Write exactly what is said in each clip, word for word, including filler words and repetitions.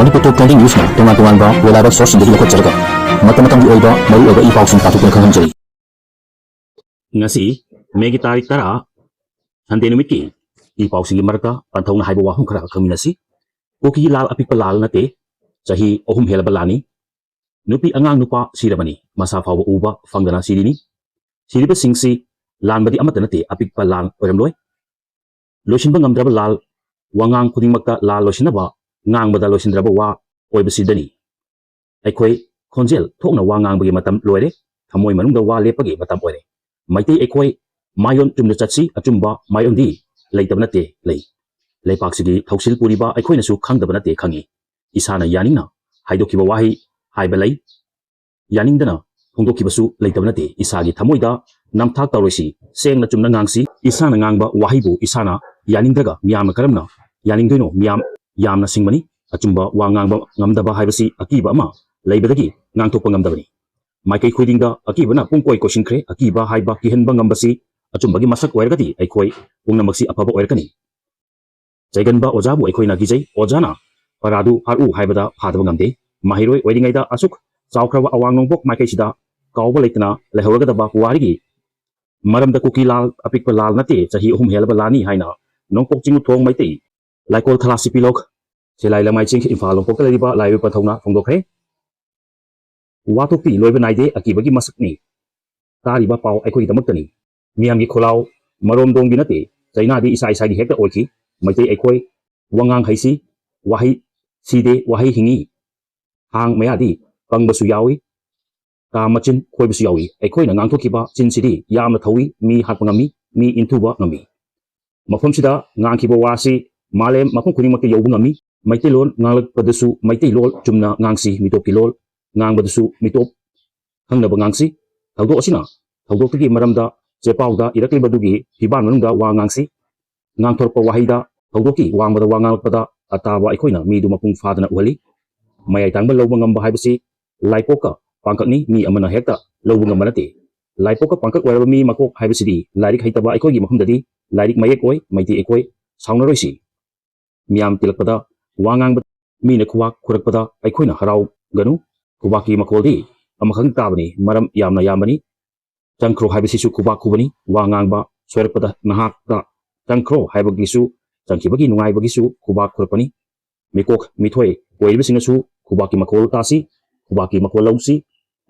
ꯃꯅꯤꯄꯨꯔ ꯇꯣꯞ trending ꯅ꯭ꯌꯨꯁꯅ ꯇꯣꯉꯥꯟ ꯇꯣꯉꯥꯟꯕ reliable ꯁꯣꯔꯁꯁꯤꯡꯗꯒꯤ ꯂꯧꯈꯠꯆꯔꯒ ꯃꯇꯝ ꯃꯇꯝꯒꯤ ꯑꯣꯏꯕ ꯃꯔꯨꯑꯣꯏꯕ ꯏ ꯄꯥꯎꯁꯤꯡ ꯄꯥꯊꯣꯛꯇꯨꯅ ꯈꯪꯍꯟꯖꯔꯤ꯫ ꯉꯁꯤ ꯃꯦꯒꯤ ꯇꯥꯔꯤꯛ ꯇꯔꯥ, ꯁꯟꯗꯦ ꯅꯨꯃꯤꯠꯀꯤ ꯏ ꯄꯥꯎꯁꯤꯡꯒꯤ ꯃꯔꯛꯇ ꯄꯟꯊꯧꯅ ꯍꯥꯏꯕ ꯋꯥꯐꯝ ꯈꯔ ꯈꯪꯃꯤꯟꯅꯁꯤ꯫ ꯀꯨꯀꯤꯒꯤ ꯂꯥꯜ ꯑꯄꯤꯛꯄ ꯂꯥꯜ ꯅꯠꯇꯦ, ꯆꯍꯤ ꯑꯍꯨꯝ ꯍꯦꯜꯂꯕ ꯂꯥꯜꯅꯤ꯫ ꯅꯨꯄꯤ ꯑꯉꯥꯡ ꯅꯨꯄꯥ ꯁꯤꯔꯕꯅꯤ, ꯃꯁꯥ ꯐꯥꯎꯕ ꯎꯕ ꯐꯪꯗꯅ ꯁꯤꯔꯤꯅꯤ꯫ ꯁꯤꯔꯤꯕꯁꯤꯡꯁꯤ ꯂꯥꯟꯕꯗꯤ ꯑꯃꯠꯇ ꯅꯠꯇꯦ, ꯑꯄꯤꯛꯄ ꯂꯥꯟ ꯑꯣꯏꯔꯝꯂꯣꯏ꯫ ꯂꯣꯏꯁꯤꯟꯕ ꯉꯝꯗ꯭ꯔꯕ ꯂꯥꯜ, ꯋꯥꯉꯥꯡ ꯈꯨꯗꯤꯡꯃꯛꯇ ꯂꯥꯜ ꯂꯣꯏꯁꯤꯟꯅꯕ, ꯉꯥꯡꯕꯗ ꯂꯣꯏꯁꯤꯟꯗ꯭ꯔꯕ ꯋꯥ ꯑꯣꯏꯕꯁꯤꯗꯅꯤ꯫ ꯑꯩꯈꯣꯏ ꯈꯣꯟꯖꯦꯜ ꯊꯣꯛꯅ ꯋꯥ ꯉꯥꯡꯕꯒꯤ ꯃꯇꯝ ꯂꯣꯏꯔꯦ, ꯊꯃꯣꯏ ꯃꯅꯨꯡꯗ ꯋꯥ ꯂꯦꯞꯄꯒꯤ ꯃꯇꯝ ꯑꯣꯏꯔꯦ꯫ ꯃꯩꯇꯩ ꯑꯩꯈꯣꯏ ꯃꯥꯏꯑꯣꯟ ꯆꯨꯝꯅ ꯆꯠꯁꯤ, ꯑꯆꯨꯝꯕ ꯃꯥꯏꯑꯣꯟꯗꯤ ꯂꯩꯇꯕ ꯅꯠꯇꯦ, ꯂꯩ꯫ ꯂꯩꯄꯥꯛꯁꯤꯒꯤ ꯊꯧꯁꯤꯜ ꯄꯨꯔꯤꯕ ꯑꯩꯈꯣꯏꯅꯁꯨ ꯈꯪꯗꯕ ꯅꯠꯇꯦ, ꯈꯪꯏ꯫ ꯏꯁꯥꯅ ꯌꯥꯅꯤꯡꯅ ꯍꯥꯏꯗꯣꯛꯈꯤꯕ ꯋꯥꯍꯩ ꯍꯥꯏꯕ ꯂꯩ, ꯌꯥꯅꯤꯡꯗꯅ ꯐꯣꯡꯗꯣꯛꯈꯤꯕꯁꯨ ꯂꯩꯇꯕ ꯅꯠꯇꯦ꯫ ꯏꯁꯥꯒꯤ ꯊꯃꯣꯏꯗ ꯅꯝꯊꯥꯛ ꯇꯧꯔꯣꯏꯁꯤ, ꯁꯦꯡꯅ ꯆꯨꯝꯅ ꯉꯥꯡꯁꯤ꯫ ꯏꯁꯥꯅ ꯉꯥꯡꯕ ꯋꯥꯍꯩꯕꯨ ꯏꯁꯥꯅ ꯌꯥꯅꯤꯡꯗ꯭ꯔꯒ ꯃꯤꯌꯥꯝꯅ ꯀꯔꯝꯅ ꯌꯥꯅꯤꯡꯗꯣꯏꯅꯣ? ꯃꯤꯌꯥꯝ ꯌꯥꯝꯅ ꯁꯤꯡꯕꯅꯤ꯫ ꯑꯆꯨꯝꯕ ꯋꯥ ꯉꯥꯡꯕ ꯉꯝꯗꯕ ꯍꯥꯏꯕꯁꯤ ꯑꯀꯤꯕ ꯑꯃ ꯂꯩꯕꯗꯒꯤ ꯉꯥꯡꯊꯣꯛꯄ ꯉꯝꯗꯕꯅꯤ꯫ ꯃꯥꯏꯀꯩ ꯈꯨꯗꯤꯡꯗ ꯑꯀꯤꯕꯅ ꯄꯨꯡꯀꯣꯏ ꯀꯣꯏꯁꯤꯟꯈ꯭ꯔꯦ꯫ ꯑꯀꯤꯕ ꯍꯥꯏꯕ ꯀꯤꯍꯟꯕ ꯉꯝꯕꯁꯤ ꯑꯆꯨꯝꯕꯒꯤ ꯃꯁꯛ ꯑꯣꯏꯔꯒꯗꯤ ꯑꯩꯈꯣꯏ ꯄꯨꯝꯅꯃꯛꯁꯤ ꯑꯐꯕ ꯑꯣꯏꯔꯛꯀꯅꯤ꯫ ꯆꯩꯒꯟꯕ ꯑꯣꯖꯥꯕꯨ ꯑꯩꯈꯣꯏꯅ ꯀꯤꯖꯩ꯫ ꯑꯣꯖꯥꯅ ꯄꯔꯥꯗꯨ ꯐꯥꯔꯛꯎ ꯍꯥꯏꯕꯗ ꯐꯥꯗꯕ ꯉꯝꯗꯦ꯫ ꯃꯍꯩꯔꯣꯏ ꯑꯣꯏꯔꯤꯉꯩꯗ ꯑꯁꯨꯛ ꯆꯥꯎꯈ꯭ꯔꯕ ꯑꯋꯥꯡ ꯅꯣꯡꯄꯣꯛ ꯃꯥꯏꯀꯩꯁꯤꯗ ꯀꯥꯎꯕ ꯂꯩꯇꯅ ꯂꯩꯍꯧꯔꯒꯗꯕ ꯄꯨꯋꯥꯔꯤꯒꯤ ꯃꯔꯝꯗ ꯀꯨꯀꯤ ꯂꯥꯜ ꯑꯄꯤꯛꯄ ꯂꯥꯜ ꯅꯠꯇꯦ, ꯆꯍꯤ ꯑꯍꯨꯝ ꯍꯦꯜꯂꯕ ꯂꯥꯜꯅꯤ ꯍꯥꯏꯅ ꯅꯣꯡꯄꯣꯛ ꯆꯤꯡꯊꯣꯡ ꯃꯩꯇꯩ ꯂꯥꯏꯀꯣꯜ ꯊꯂꯥ ꯁꯤꯄꯤꯂꯣꯛ, ꯁꯦꯂꯥꯏ ꯂꯃꯥꯏ ꯆꯤꯡ, ꯏꯝꯐꯥꯜ ꯅꯣꯡꯄꯣꯛꯇ ꯂꯩꯔꯤꯕ ꯂꯥꯏꯔꯣꯏ ꯄꯟꯊꯧꯅ ꯐꯣꯡꯗꯣꯛꯈ꯭ꯔꯦ꯫ ꯋꯥꯊꯣꯛꯇꯤ ꯂꯣꯏꯕ ꯅꯥꯏꯗꯦ, ꯑꯀꯤꯕꯒꯤ ꯃꯁꯛꯅꯤ꯫ ꯇꯥꯔꯤꯕ ꯄꯥꯎ ꯑꯩꯈꯣꯏꯒꯤꯗꯃꯛꯇꯅꯤ꯫ ꯃꯤꯌꯥꯝꯒꯤ ꯈꯣꯜꯂꯥꯎ ꯃꯔꯣꯝꯗꯣꯝꯒꯤ ꯅꯠꯇꯦ, ꯆꯩꯅꯥꯗꯤ ꯏꯁꯥ ꯏꯁꯥꯒꯤ ꯍꯦꯛꯇ ꯑꯣꯏꯈꯤ꯫ ꯃꯩꯇꯩ ꯑꯩꯈꯣꯏ ꯋꯥꯉꯥꯡ ꯍꯩꯁꯤ, ꯋꯥꯍꯩ ꯁꯤꯗꯦ, ꯋꯥꯍꯩ ꯍꯤꯡꯉꯤ꯫ ꯍꯥꯡ ꯃꯌꯥꯗꯤ ꯄꯪꯕꯁꯨ ꯌꯥꯎꯏ, ꯀꯥ ꯃꯆꯤꯟ ꯈꯣꯏꯕꯁꯨ ꯌꯥꯎꯏ꯫ ꯑꯩꯈꯣꯏꯅ ꯉꯥꯡꯊꯣꯛꯈꯤꯕ ꯆꯤꯟꯁꯤꯗꯤ ꯌꯥꯝꯅ ꯊꯧꯏ, ꯃꯤ ꯍꯥꯠꯄ ꯉꯝꯃꯤ, ꯃꯤ ꯏꯟꯊꯨꯕ ꯉꯝꯃꯤ꯫ ꯃꯐꯝꯁꯤꯗ ꯉꯥꯡꯈꯤꯕ ꯋꯥꯁꯤ ꯃꯥꯂꯦꯝ ꯃꯐꯝ ꯈꯨꯗꯤꯡꯃꯛꯇ ꯌꯧꯕ ꯉꯝꯃꯤ꯫ ꯃꯩꯇꯩꯂꯣꯟ ꯉꯥꯡꯂꯛꯄꯗꯁꯨ ꯃꯩꯇꯩꯂꯣꯟ ꯆꯨꯝꯅ ꯉꯥꯡꯁꯤ, ꯃꯤꯇꯣꯞꯀꯤ ꯂꯣꯟ ꯉꯥꯡꯕꯗꯁꯨ ꯃꯤꯇꯣꯞ ꯈꯪꯅꯕ ꯉꯥꯡꯁꯤ꯫ ꯊꯧꯗꯣꯛ ꯑꯁꯤꯅ ꯊꯧꯗꯣꯛꯇꯨꯒꯤ ꯃꯔꯝꯗ ꯆꯦꯄꯥꯎꯗ ꯏꯔꯛꯂꯤꯕꯗꯨꯒꯤ ꯐꯤꯕꯥꯟ ꯃꯅꯨꯡꯗ ꯋꯥ ꯉꯥꯡꯁꯤ꯫ ꯉꯥꯡꯊꯣꯔꯛꯄ ꯋꯥꯍꯩꯗ ꯊꯧꯗꯣꯛꯀꯤ ꯋꯥꯡꯃꯗ ꯋꯥ ꯉꯥꯡꯂꯛꯄꯗ ꯑꯇꯥꯕ ꯑꯩꯈꯣꯏꯅ ꯃꯤꯗꯨ ꯃꯄꯨꯡ ꯐꯥꯗꯅ ꯎꯍꯜꯂꯤ꯫ ꯃꯌꯥꯏ ꯇꯥꯡꯕ ꯂꯧꯕ ꯉꯝꯕ ꯍꯥꯏꯕꯁꯤ ꯂꯥꯏꯄꯣꯛꯀ ꯄꯥꯡꯀꯛꯅꯤ, ꯃꯤ ꯑꯃꯅ ꯍꯦꯛꯇ ꯂꯧꯕ ꯉꯝꯕ ꯅꯠꯇꯦ꯫ ꯂꯥꯏꯄꯣꯛꯀ ꯄꯥꯡꯀꯛ ꯑꯣꯏꯔꯕ ꯃꯤ ꯃꯀꯣꯛ ꯍꯥꯏꯕꯁꯤꯗꯤ ꯂꯥꯏꯔꯤꯛ ꯍꯩꯇꯕ ꯑꯩꯈꯣꯏꯒꯤ ꯃꯐꯝꯗꯗꯤ ꯂꯥꯏꯔꯤꯛ ꯃꯌꯦꯛ ꯑꯣꯏ꯫ ꯃꯩꯇꯩ ꯑꯩꯈꯣꯏ ꯁꯥꯎꯅꯔꯣꯏꯁꯤ꯫ ꯃꯤꯌꯥꯝ ꯇꯤꯜꯂꯛꯄꯗ ꯋꯥ ꯉꯥꯡꯕ ꯃꯤꯅ ꯈꯨꯕꯥꯛ ꯈꯨꯔꯛꯄꯗ ꯑꯩꯈꯣꯏꯅ ꯍꯔꯥꯎꯒꯅꯨ꯫ ꯈꯨꯕꯥꯛꯀꯤ ꯃꯈꯣꯜꯗꯤ ꯑꯃꯈꯛ ꯇꯥꯕꯅꯤ, ꯃꯔꯝ ꯌꯥꯝꯅ ꯌꯥꯝꯕꯅꯤ꯫ ꯆꯪꯈ꯭ꯔꯣ ꯍꯥꯏꯕꯁꯤꯁꯨ ꯈꯨꯕꯥꯛ ꯈꯨꯕꯅꯤ꯫ ꯋꯥ ꯉꯥꯡꯕ ꯁꯣꯏꯔꯛꯄꯗ ꯅꯍꯥꯛꯇ ꯆꯪꯈ꯭ꯔꯣ ꯍꯥꯏꯕꯒꯤꯁꯨ, ꯆꯪꯈꯤꯕꯒꯤ ꯅꯨꯡꯉꯥꯏꯕꯒꯤꯁꯨ ꯈꯨꯕꯥꯛ ꯈꯨꯔꯛꯄꯅꯤ꯫ ꯃꯤꯀꯣꯛ ꯃꯤꯊꯣꯏ ꯑꯣꯏꯔꯤꯕꯁꯤꯡꯅꯁꯨ ꯈꯨꯕꯥꯛꯀꯤ ꯃꯈꯣꯜ ꯇꯥꯁꯤ, ꯈꯨꯕꯥꯛꯀꯤ ꯃꯈꯣꯜ ꯂꯧꯁꯤ,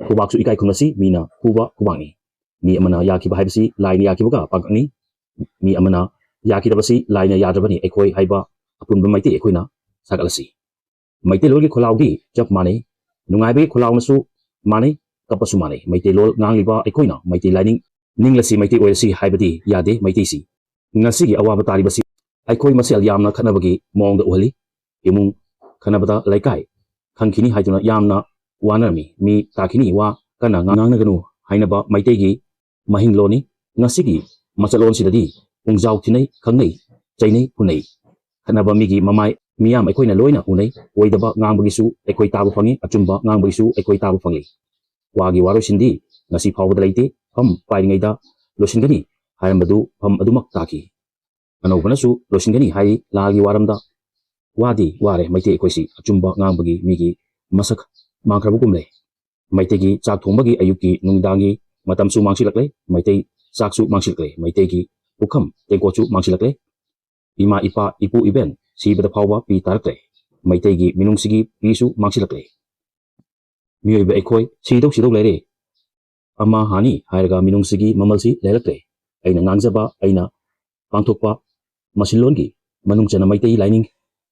ꯈꯨꯕꯥꯛꯁꯨ ꯏꯀꯥꯏ ꯈꯨꯝꯅꯁꯤ꯫ ꯃꯤꯅ ꯈꯨꯕ ꯈꯨꯕꯥꯛꯅꯤ꯫ ꯃꯤ ꯑꯃꯅ ꯌꯥꯈꯤꯕ ꯍꯥꯏꯕꯁꯤ ꯂꯥꯏꯅ ꯌꯥꯈꯤꯕꯒ ꯄꯥꯛꯅꯤ꯫ ꯃꯤ ꯑꯃꯅ ꯌꯥꯈꯤꯗꯕꯁꯤ ꯂꯥꯏꯅ ꯌꯥꯗ꯭ꯔꯕꯅꯤ ꯑꯩꯈꯣꯏ ꯍꯥꯏꯕ ꯑꯄꯨꯟꯕ ꯃꯩꯇꯩ ꯑꯩꯈꯣꯏꯅ ꯁꯥꯒꯠꯂꯁꯤ꯫ ꯃꯩꯇꯩꯂꯣꯟꯒꯤ ꯈꯣꯜꯂꯥꯎꯗꯤ ꯆꯞ ꯃꯥꯟꯅꯩ꯫ ꯅꯨꯡꯉꯥꯏꯕꯒꯤ ꯈꯣꯜꯂꯥꯎꯅꯁꯨ ꯃꯥꯟꯅꯩ, ꯀꯞꯄꯁꯨ ꯃꯥꯟꯅꯩ꯫ ꯃꯩꯇꯩꯂꯣꯟ ꯉꯥꯡꯂꯤꯕ ꯑꯩꯈꯣꯏꯅ ꯃꯩꯇꯩ ꯂꯥꯏꯅꯤꯡ ꯅꯤꯡꯂꯁꯤ, ꯃꯩꯇꯩ ꯑꯣꯏꯔꯁꯤ ꯍꯥꯏꯕꯗꯤ ꯌꯥꯗꯦ꯫ ꯃꯩꯇꯩꯁꯤ ꯉꯁꯤꯒꯤ ꯑꯋꯥꯕ ꯇꯥꯔꯤꯕꯁꯤ ꯑꯩꯈꯣꯏ ꯃꯁꯦꯜ ꯌꯥꯝꯅ ꯈꯠꯅꯕꯒꯤ ꯃꯑꯣꯡꯗ ꯎꯍꯜꯂꯤ꯫ ꯏꯃꯨꯡ ꯈꯠꯅꯕꯗ ꯂꯩꯀꯥꯏ ꯈꯪꯈꯤꯅꯤ ꯍꯥꯏꯗꯨꯅ ꯌꯥꯝꯅ ꯋꯥꯅꯔꯝꯃꯤ꯫ ꯃꯤ ꯇꯥꯈꯤꯅꯤ, ꯋꯥ ꯀꯟꯅ ꯉꯥꯡꯅꯒꯅꯨ ꯍꯥꯏꯅꯕ ꯃꯩꯇꯩꯒꯤ ꯃꯍꯤꯡꯂꯣꯟꯅꯤ꯫ ꯉꯁꯤꯒꯤ ꯃꯆꯠꯂꯣꯟꯁꯤꯗꯗꯤ ꯄꯨꯡꯖꯥꯎ ꯊꯤꯅꯩ, ꯈꯪꯅꯩ, ꯆꯩꯅꯩ, ꯐꯨꯅꯩ꯫ ꯈꯠꯅꯕ ꯃꯤꯒꯤ ꯃꯃꯥꯏ ꯃꯤꯌꯥꯝ ꯑꯩꯈꯣꯏꯅ ꯂꯣꯏꯅ ꯎꯅꯩ꯫ ꯑꯣꯏꯗꯕ ꯉꯥꯡꯕꯒꯤꯁꯨ ꯑꯩꯈꯣꯏ ꯇꯥꯕ ꯐꯪꯉꯤ, ꯑꯆꯨꯝꯕ ꯉꯥꯡꯕꯒꯤꯁꯨ ꯑꯩꯈꯣꯏ ꯇꯥꯕ ꯐꯪꯂꯤ꯫ ꯋꯥꯒꯤ ꯋꯥꯔꯣꯏꯁꯤꯟꯗꯤ ꯉꯁꯤ ꯐꯥꯎꯕꯗ ꯂꯩꯇꯦ꯫ ꯐꯝ ꯄꯥꯏꯔꯤꯉꯩꯗ ꯂꯣꯏꯁꯤꯟꯒꯅꯤ ꯍꯥꯏꯔꯝꯕꯗꯨ ꯐꯝ ꯑꯗꯨꯃꯛ ꯇꯥꯈꯤ꯫ ꯑꯅꯧꯕꯅꯁꯨ ꯂꯣꯏꯁꯤꯟꯒꯅꯤ ꯍꯥꯏꯔꯤ ꯂꯥꯒꯤ ꯋꯥꯔꯝꯗ꯫ ꯋꯥꯗꯤ ꯋꯥꯔꯦ ꯃꯩꯇꯩ ꯑꯩꯈꯣꯏꯁꯤ, ꯑꯆꯨꯝꯕ ꯉꯥꯡꯕꯒꯤ ꯃꯤꯒꯤ ꯃꯁꯛ ꯃꯥꯡꯈ꯭ꯔꯕꯒꯨꯝꯂꯦ꯫ ꯃꯩꯇꯩꯒꯤ ꯆꯥꯛ ꯊꯣꯡꯕꯒꯤ ꯑꯌꯨꯛꯀꯤ ꯅꯨꯡꯗꯥꯡꯒꯤ ꯃꯇꯝꯁꯨ ꯃꯥꯡꯁꯤꯜꯂꯛꯂꯦ꯫ ꯃꯩꯇꯩ ꯆꯥꯛꯁꯨ ꯃꯥꯡꯁꯤꯜꯂꯛꯂꯦ꯫ ꯃꯩꯇꯩꯒꯤ ꯄꯨꯈꯝ ꯇꯦꯡꯀꯣꯠꯁꯨ ꯃꯥꯡꯁꯤꯜꯂꯛꯂꯦ꯫ ꯏꯃꯥ ꯏꯄꯥ ꯏꯄꯨ ꯏꯕꯦꯟ ꯁꯤꯕꯗ ꯐꯥꯎꯕ ꯄꯤ ꯇꯥꯔꯛꯇ꯭ꯔꯦ꯫ ꯃꯩꯇꯩꯒꯤ ꯃꯤꯅꯨꯡꯁꯤꯒꯤ ꯄꯤꯁꯨ ꯃꯥꯡꯁꯤꯜꯂꯛꯂꯦ꯫ ꯃꯤꯑꯣꯏꯕ ꯑꯩꯈꯣꯏ ꯁꯤꯗꯧ ꯁꯤꯗꯧ ꯂꯩꯔꯦ꯫ ꯑꯃ ꯍꯥꯅꯤ ꯍꯥꯏꯔꯒ ꯃꯤꯅꯨꯡꯁꯤꯒꯤ ꯃꯃꯜꯁꯤ ꯂꯩꯔꯛꯇ꯭ꯔꯦ꯫ ꯑꯩꯅ ꯉꯥꯡꯖꯕ, ꯑꯩꯅ ꯄꯥꯡꯊꯣꯛꯄ ꯃꯁꯤꯟꯂꯣꯟꯒꯤ ꯃꯅꯨꯡ ꯆꯟꯅ ꯃꯩꯇꯩ ꯂꯥꯏꯅꯤꯡ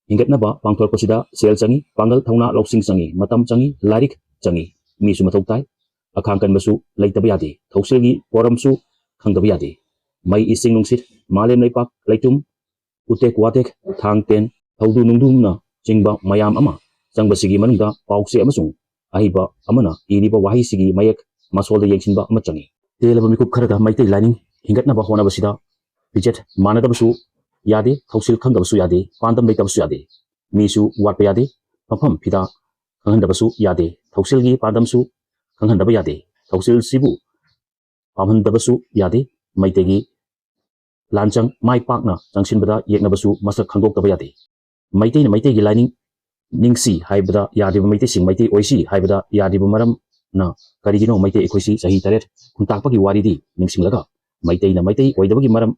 ꯍꯤꯡꯒꯠꯅꯕ ꯄꯥꯡꯊꯣꯔꯛꯄꯁꯤꯗ ꯁꯦꯜ ꯆꯪꯏ, ꯄꯥꯡꯒꯜ, ꯊꯧꯅꯥ, ꯂꯧꯁꯤꯡ ꯆꯪꯏ, ꯃꯇꯝ ꯆꯪꯏ, ꯂꯥꯏꯔꯤꯛ ꯆꯪꯏ, ꯃꯤꯁꯨ ꯃꯊꯧ ꯇꯥꯏ꯫ ꯑꯈꯥꯡ ꯀꯟꯕꯁꯨ ꯂꯩꯇꯕ ꯌꯥꯗꯦ꯫ ꯊꯧꯁꯤꯜꯒꯤ ꯄꯣꯔꯝꯁꯨ ꯈꯪꯗꯕ ꯌꯥꯗꯦ꯫ ꯃꯩ, ꯏꯁꯤꯡ, ꯅꯨꯡꯁꯤꯠ, ꯃꯥꯂꯦꯝ ꯂꯩꯄꯥꯛ ꯂꯩꯇꯨꯝ, ꯎꯇꯦꯛ ꯋꯥꯇꯦꯛ, ꯊꯥꯡ ꯇꯦꯟ, ꯊꯧꯗꯨ ꯅꯨꯡꯗꯨꯅ ꯆꯤꯡꯕ ꯃꯌꯥꯝ ꯑꯃ ꯆꯪꯕꯁꯤꯒꯤ ꯃꯅꯨꯡꯗ ꯄꯥꯎꯆꯦ ꯑꯃꯁꯨꯡ ꯑꯍꯩꯕ ꯑꯃꯅ ꯏꯔꯤꯕ ꯋꯥꯍꯩꯁꯤꯒꯤ ꯃꯌꯦꯛ ꯃꯁꯣꯜꯗ ꯌꯦꯡꯁꯤꯟꯕ ꯑꯃ ꯆꯪꯏ꯫ ꯇꯦꯜꯂꯕ ꯃꯤꯀꯨꯞ ꯈꯔꯗ ꯃꯩꯇꯩ ꯂꯥꯏꯅꯤꯡ ꯍꯤꯡꯒꯠꯅꯕ ꯍꯣꯠꯅꯕꯁꯤꯗ ꯐꯤꯖꯦꯠ ꯃꯥꯟꯅꯗꯕꯁꯨ ꯌꯥꯗꯦ, ꯊꯧꯁꯤꯜ ꯈꯪꯗꯕꯁꯨ ꯌꯥꯗꯦ, ꯄꯥꯟꯗꯝ ꯂꯩꯇꯕꯁꯨ ꯌꯥꯗꯦ, ꯃꯤꯁꯨ ꯋꯥꯠꯄ ꯌꯥꯗꯦ, ꯐꯝꯐꯝ ꯐꯤꯗꯥ ꯈꯪꯍꯟꯗꯕꯁꯨ ꯌꯥꯗꯦ, ꯊꯧꯁꯤꯜꯒꯤ ꯄꯥꯟꯗꯝꯁꯨ ꯈꯪꯍꯟꯗꯕ ꯌꯥꯗꯦ꯫ ꯊꯧꯁꯤꯜꯁꯤꯕꯨ ꯄꯥꯝꯍꯟꯗꯕꯁꯨ ꯌꯥꯗꯦ꯫ ꯃꯩꯇꯩꯒꯤ ꯂꯥꯟꯆꯪ ꯃꯥꯏ ꯄꯥꯛꯅ ꯆꯪꯁꯤꯟꯕꯗ ꯌꯦꯛꯅꯕꯁꯨ ꯃꯁꯛ ꯈꯪꯗꯣꯛꯇꯕ ꯌꯥꯗꯦ꯫ ꯃꯩꯇꯩꯅ ꯃꯩꯇꯩꯒꯤ ꯂꯥꯏꯅꯤꯡ ꯅꯤꯡꯁꯤ ꯍꯥꯏꯕꯗ ꯌꯥꯗ꯭ꯔꯤꯕ ꯃꯩꯇꯩꯁꯤꯡ, ꯃꯩꯇꯩ ꯑꯣꯏꯁꯤ ꯍꯥꯏꯕꯗ ꯌꯥꯗ꯭ꯔꯤꯕ ꯃꯔꯝꯅ ꯀꯔꯤꯒꯤꯅꯣ? ꯃꯩꯇꯩ ꯑꯩꯈꯣꯏꯁꯤ ꯆꯍꯤ ꯇꯔꯦꯠ ꯈꯨꯟꯇꯥꯛꯄꯒꯤ ꯋꯥꯔꯤꯗꯤ ꯅꯤꯡꯁꯤꯡꯂꯒ ꯃꯩꯇꯩꯅ ꯃꯩꯇꯩ ꯑꯣꯏꯗꯕꯒꯤ ꯃꯔꯝ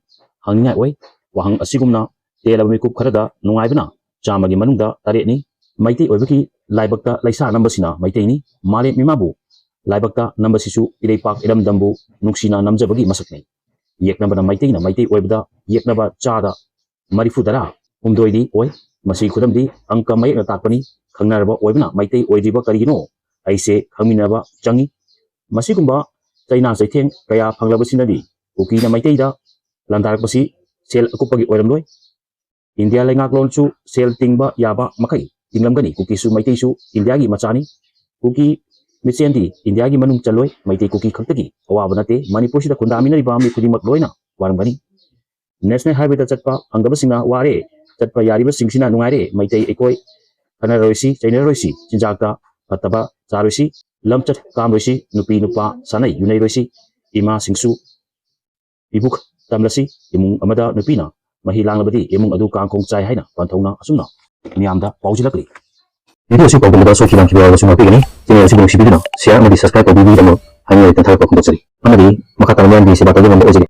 ꯍꯪꯅꯤꯡꯉꯥꯏ ꯑꯣꯏ꯫ ꯋꯥꯍꯪ ꯑꯁꯤꯒꯨꯝꯅ ꯇꯦꯜꯂꯕ ꯃꯤꯀꯨꯞ ꯈꯔꯗ ꯅꯨꯡꯉꯥꯏꯕꯅ ꯆꯥꯝꯃꯒꯤ ꯃꯅꯨꯡꯗ ꯇꯔꯦꯠꯅꯤ꯫ ꯃꯩꯇꯩ ꯑꯣꯏꯕꯒꯤ ꯂꯥꯏꯕꯛꯇ ꯂꯩꯁꯥ ꯅꯝꯕꯁꯤꯅ ꯃꯩꯇꯩꯅꯤ꯫ ꯃꯥꯂꯦꯝ ꯏꯃꯥꯕꯨ ꯂꯥꯏꯕꯛꯇ ꯅꯝꯕꯁꯤꯁꯨ ꯏꯔꯩꯄꯥꯛ ꯏꯔꯝꯗꯝꯕꯨ ꯅꯨꯡꯁꯤꯅ ꯅꯝꯖꯕꯒꯤ ꯃꯁꯛꯅꯤ꯫ ꯌꯦꯛꯅꯕꯅ ꯃꯩꯇꯩꯅ ꯃꯩꯇꯩ ꯑꯣꯏꯕꯗ ꯌꯦꯛꯅꯕ ꯆꯥꯗ ꯃꯔꯤꯐꯨ ꯇꯔꯥ ꯍꯨꯝꯗꯣꯏꯗꯤ ꯑꯣꯏ꯫ ꯃꯁꯤꯒꯤ ꯈꯨꯗꯝꯗꯤ ꯑꯪꯀ ꯃꯌꯦꯛꯅ ꯇꯥꯛꯄꯅꯤ꯫ ꯈꯪꯅꯔꯕ ꯑꯣꯏꯕꯅ ꯃꯩꯇꯩ ꯑꯣꯏꯗ꯭ꯔꯤꯕ ꯀꯔꯤꯒꯤꯅꯣ? ꯑꯩꯁꯦ ꯈꯪꯃꯤꯟꯅꯕ ꯆꯪꯏ꯫ ꯃꯁꯤꯒꯨꯝꯕ ꯆꯩꯅꯥ ꯆꯩꯊꯦꯡ ꯀꯌꯥ ꯐꯪꯂꯕꯁꯤꯅꯗꯤ ꯀꯨꯀꯤꯅ ꯃꯩꯇꯩꯗ ꯂꯥꯟꯗꯥꯔꯛꯄꯁꯤ ꯁꯦꯜ ꯑꯀꯨꯞꯄꯒꯤ ꯑꯣꯏꯔꯝꯂꯣꯏ꯫ ꯏꯟꯗꯤꯌꯥ ꯂꯩꯉꯥꯛꯂꯣꯟꯁꯨ ꯁꯦꯜ ꯇꯤꯡꯕ ꯌꯥꯕ ꯃꯈꯩ ꯇꯤꯡꯂꯝꯒꯅꯤ꯫ ꯀꯨꯀꯤꯁꯨ ꯃꯩꯇꯩꯁꯨ ꯏꯟꯗꯤꯌꯥꯒꯤ ꯃꯆꯥꯅꯤ꯫ ꯀꯨꯀꯤ ꯃꯤꯆꯦꯟꯗꯤ ꯏꯟꯗꯤꯌꯥꯒꯤ ꯃꯅꯨꯡ ꯆꯜꯂꯣꯏ꯫ ꯃꯩꯇꯩ ꯀꯨꯀꯤ ꯈꯛꯇꯒꯤ ꯑꯋꯥꯕ ꯅꯠꯇꯦ, ꯃꯅꯤꯄꯨꯔꯁꯤꯗ ꯈꯨꯟꯗꯥꯃꯤꯟꯅꯔꯤꯕ ꯃꯤ ꯈꯨꯗꯤꯡꯃꯛ ꯂꯣꯏꯅ ꯋꯥꯔꯝꯒꯅꯤ꯫ ꯅꯦꯁꯅꯦꯜ ꯍꯥꯏꯋꯦꯗ ꯆꯠꯄ ꯐꯪꯗꯕꯁꯤꯡꯅ ꯋꯥꯔꯦ, ꯆꯠꯄ ꯌꯥꯔꯤꯕꯁꯤꯡꯁꯤꯅ ꯅꯨꯡꯉꯥꯏꯔꯦ꯫ ꯃꯩꯇꯩ ꯑꯩꯈꯣꯏ ꯈꯟꯅꯔꯔꯣꯏꯁꯤ, ꯆꯩꯅꯔꯔꯣꯏꯁꯤ, ꯆꯤꯟꯖꯥꯛꯇ ꯐꯠꯇꯕ ꯆꯥꯔꯣꯏꯁꯤ, ꯂꯝꯆꯠ ꯀꯥꯝꯔꯣꯏꯁꯤ, ꯅꯨꯄꯤ ꯅꯨꯄꯥ ꯁꯥꯟꯅꯩ ꯌꯨꯅꯩꯔꯣꯏꯁꯤ, ꯏꯃꯥꯁꯤꯡꯁꯨ ꯏꯕꯨꯛ ꯇꯝꯂꯁꯤ꯫ ꯏꯃꯨꯡ ꯑꯃꯗ ꯅꯨꯄꯤꯅ ꯃꯍꯤ ꯂꯥꯡꯂꯕꯗꯤ ꯏꯃꯨꯡ ꯑꯗꯨ ꯀꯥꯡꯈꯣꯡ ꯆꯥꯏ ꯍꯥꯏꯅ ꯄꯟꯊꯧꯅ ꯑꯁꯨꯝꯅ ꯃꯤꯌꯥꯝꯗ ꯄꯥꯎꯖꯤꯜꯂꯛꯂꯤ꯫ ꯚꯤꯗꯤꯑꯣ ꯑꯁꯤ ꯄꯥꯎꯗꯝꯕꯗ ꯁꯣꯏꯈꯤ ꯂꯥꯟꯈꯤꯕ ꯌꯥꯎꯔꯕꯁꯨ ꯉꯥꯛꯄꯤꯒꯅꯤ꯫ ꯆꯦꯅꯦꯜ ꯑꯁꯤꯕꯨ ꯅꯨꯡꯁꯤꯕꯤꯗꯨꯅ ꯁꯤꯌꯥꯔ ꯑꯃꯗꯤ ꯁꯕꯁꯀ꯭ꯔꯥꯏꯕ ꯇꯧꯕꯤꯕꯒꯤꯗꯃꯛ ꯍꯥꯏꯅꯤꯡꯉꯥꯏ ꯂꯩꯇꯅ ꯊꯥꯒꯠꯄ ꯐꯣꯡꯗꯣꯛꯆꯔꯤ꯫ ꯑꯃꯗꯤ ꯃꯈꯥ ꯇꯥꯅ ꯃꯌꯥꯝꯒꯤ ꯁꯦꯕꯥ ꯇꯧꯕ ꯉꯝꯕ ꯑꯣꯏꯖꯒꯦ꯫